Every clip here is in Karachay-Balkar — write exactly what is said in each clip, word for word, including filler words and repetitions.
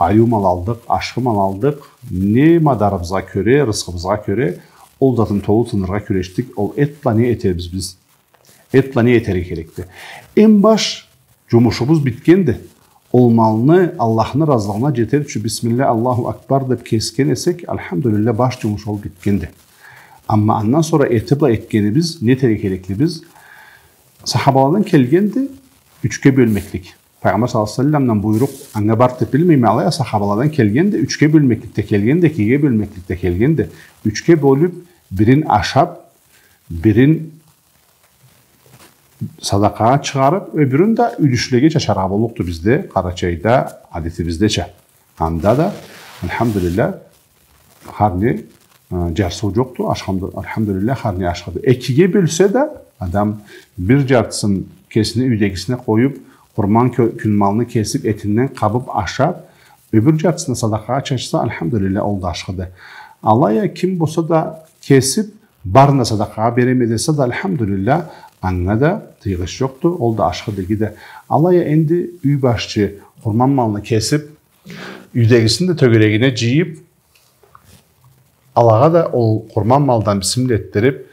айыу мал алдыкъ, ашхы мал алдыкъ, не мадарыбызгъа кёре, рысхыбызгъа кёре, ол затын толу тыныргъа кюрешдик. Ол эт бла не этербиз биз? Эт бла не этерге керекди? Эм баш джумушубуз битгенди. Ол малны Аллахны разылыгъына джетер ючюн бисмилля, Аллаху акбар деб кесген эсек, альхамдулилля, баш джумуш ол битгенди. Амма андан сора эти бла этгенибиз, не этерге кереклибиз? Сахабаладан келгенди ючге бёлмеклик. Пайгъамбар саллаллаху алейхи ва салламдан буйрукъ анга барды деб билмейме, алай а сахабаладан келгенди, ючге бёлмеклик да келгенди, экиге бёлмеклик да келгенди. Ючге бёлюб, бирин ашаб, бирин садакъагъа чыгъарыб, ёбюрюн да юлюшлеге чачаргъа боллукъду бизде, Къарачайда, адетибиздеча. Анда да, альхамдулилля, хар не, э, джарсыу джокъду, ашхамды-, альхамдулилля, хар не ашхыды. Экиге бёлсе да, адам бир джартысын кесини юйдегисине къоюб, къурман кё-, кюн малны кесиб, этинден къабыб, ашаб, ёбюр джартысын да садакъагъа чачса, альхамдулилля, ол да ашхыды. Алай а ким болса да кесиб, барын да садакъагъа береме десе да, альхамдулилля, анга да тыйгъыч джокъду, ол да ашхыды иги да. Алай а энди юй башчы къурман малны кесиб, юйдегисин да тёгерегине джыйыб, алагъа да ол къурман малдан бисмилля этдириб,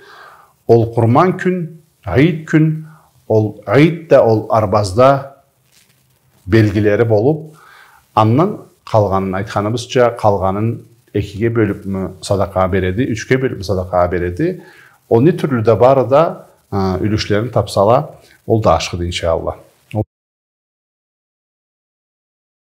ол къурман кюн, гъыйд кюн, ол гъыйд да, ол арбазда белгилери болуб, андан къалгъанын, айтханыбызча, къалгъанын экиге бёлюбмю садакъагъа береди, ючге бёлюбмю садакъагъа береди. Ол не тюрлю да бары да, а, юлюшлерин табсала, ол да ашхыды, иншаАллах.